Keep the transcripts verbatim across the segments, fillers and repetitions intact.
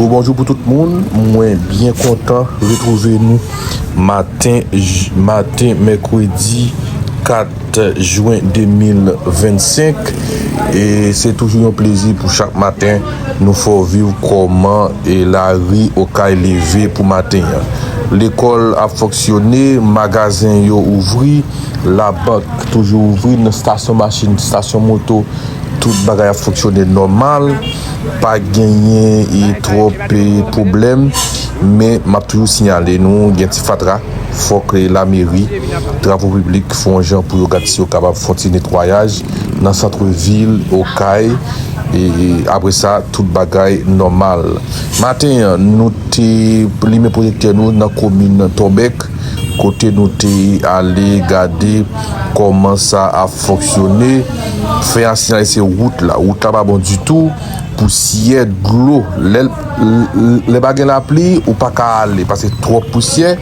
Bonjou pou tout moun, mwen byen kontan retwouve nou maten, j- maten mèkredi kat jen de mil vennsenk. E se toujou yon plezi pou chak maten nou fè w viv kòman e lari Okay leve pou maten an. Lekòl ap fonksyone, magazen yo ouvri, labank toujou ouvri, nan stasyon machin, stasyon moto, tout bagay ap fonksyone nòmal. Pa genyen e twòp e pwoblèm, men m ap toujou siyale nou gen ti fatra. Fòk e lameri, travo piblik fè yon jan pou yo gad si yo kapab fè yon ti netwayaj nan sant vil Okay. E apre sa, tout bagay nòmal. Maten an, nou te limen pwojektè nou nan komin Tòbèk, kote nou te ale gade kòman sa ap fonksyone. Fè a siyale se wout la. Wout la pa bon ditou. Pousyè, dlo. Lè, lè pa gen lapli, ou pa ka ale paske twòp pousyè.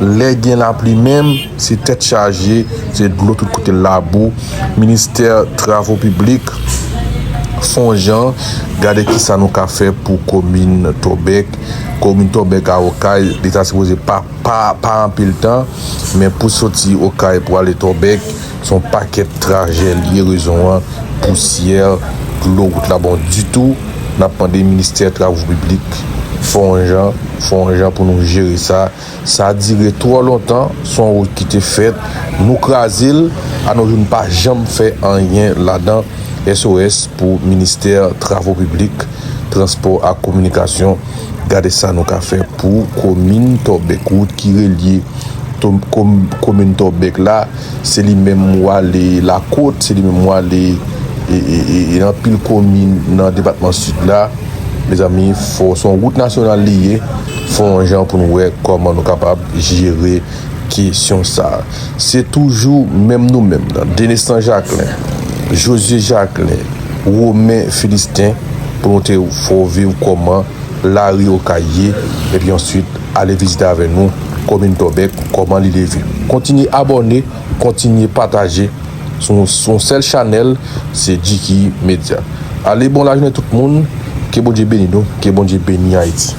Lè gen lapli menm, se tèt chaje, se dlo tout kote, labou. Ministè Travo Piblik, fè yon jan, gade kisa nou ka fè pou komin Tòbèk. Komin Tòbèk a Okay, li ta sipoze pa, pa, pa anpil tan, men pou soti Okay pou ale Tòbèk, se yon pakèt trajè li ye, rezon an, pousyè, dlo, wout la bon ditou. N ap mande Ministè Travo Piblik, fè yon jan, fè yon jan pou nou jere sa. Sa dire twò lontan, se yon wout ki te fèt, nou kraze l, a nou jou n pa janm fè anyen ladan. S O S pou Ministè Travo Piblik, Transpò ak Kominikasyon, gade sa nou ka fè pou komin Tòbèk. Wout ki relye to- kom- komin Tòbèk la, se li menm w ale Lakòt, se li menm w ale e, e, e, e anpil komin nan depatman Sid la. Mezanmi, fò se yon wout nasyonal li ye, fò yon jan pou nou wè kòman nou kapab jere kesyon sa a. Se toujou menm nou menm nan Denestan Jacquelin, Josué Jacquelin, Romain Philistin, pou nou te fè w viv kòman lari Okay ye, epi answit ale vizite avè nou komin Tòbèk, kòman li leve. Kontinye abòne, kontinye pataje. Se yon, se yon sèl chanèl, se Jiki Media. Ale, bon lajounen tout moun, ke Bondye beni nou, ke Bondye beni Ayiti.